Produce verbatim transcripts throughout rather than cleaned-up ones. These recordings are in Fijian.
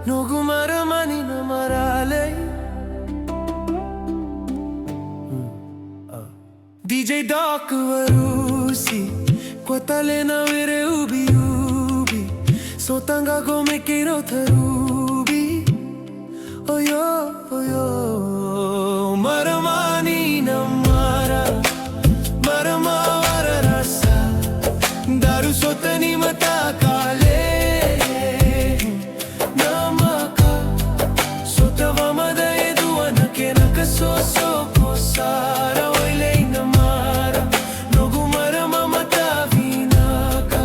Noqu marama ni na maralei. D J Doc Varusi, kua tale na were ubiubi, so taqago me keirau tarubi. Oyo, oyo, marama ni na mara, marama vararasa, daru sota ni matakale. Namaka, sota vamada e dua na kena ka sosoko sara, oilei na mara, noqu marama matavinaka.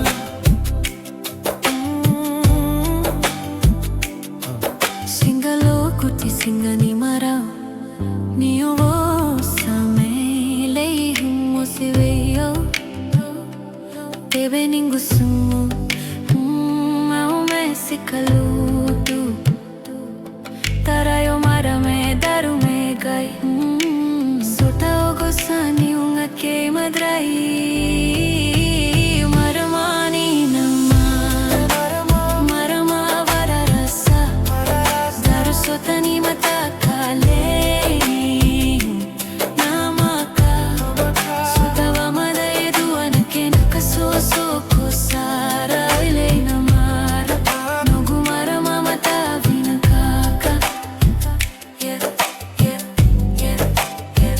Mm. Siga lokuti, siga ni marau, ni o vosa me lei mosi vei au. Tebe ni gusumu, mm, au me sikalutu. Tara yo mara me daru me qai, mm, sota oqo sa ni uga kei madrai. Marama ni na mara, marama vararasa, daru sota ni matakale. Namaka, sota vamada e dua na kena ka sosoko sara, oilei na mara, noqu marama matavinaka. Yeah, yeah, yeah, yeah.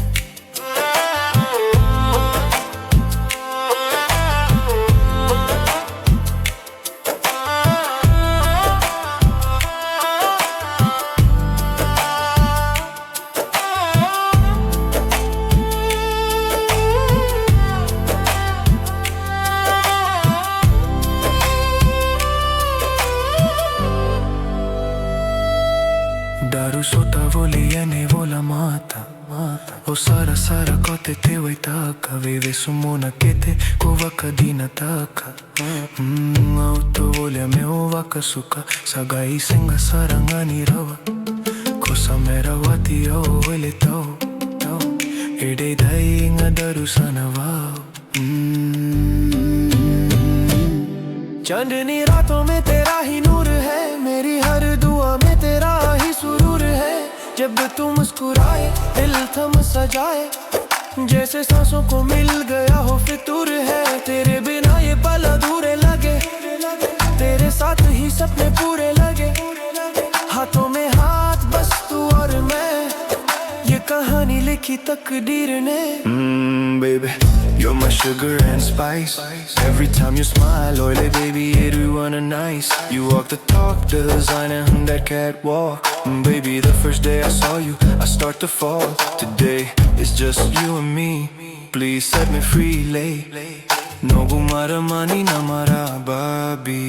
Daru sota voli ena ivola mata. O sarasara kote te waitaka, veivesu mona kete ko vakadinataka. Mm, au tovolea me o vakasuka, sa qai sega sara ga ni rawa. Ko sa me rawati au o ele tau, tau. E dei dai ga daru sa na vau. Mm. Chandni rato mein tera hi noor hai, meri har dua mein tera hi suroor hai. Jab tum muskuraye, dil tham sa jaye. Jaise saanson ko mil gaya ho fitur hai, tere bina ye pal adhure lage, tere saath hi sapne pure lage, haathon mein haath bas tu aur main, ye kahaani likhi takdeer ne. Mm, baby, you're my sugar and spice. Every time you smile, oile baby, everyone are nice. You walk the talk, the designer on that catwalk. Mm, baby, the first day I saw you, I start to fall. Today, it's just you and me. Please set me free, lei. Noqu marama ni na mara baby.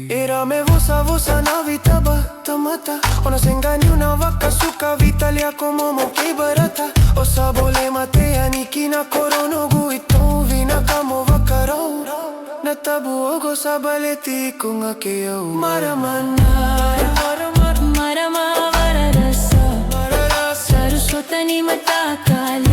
Era me vosa vosa na vita ba tamata. O na sega niu na vakasuka vitalia ko momo kei barata. O sa bole mate yani ki na koro noqu ito vinaka mo vakarau. Na tabu oqo sa baleti iko ga kei au. Marama na, marama, marama vararasa. Daru sota ni matakale.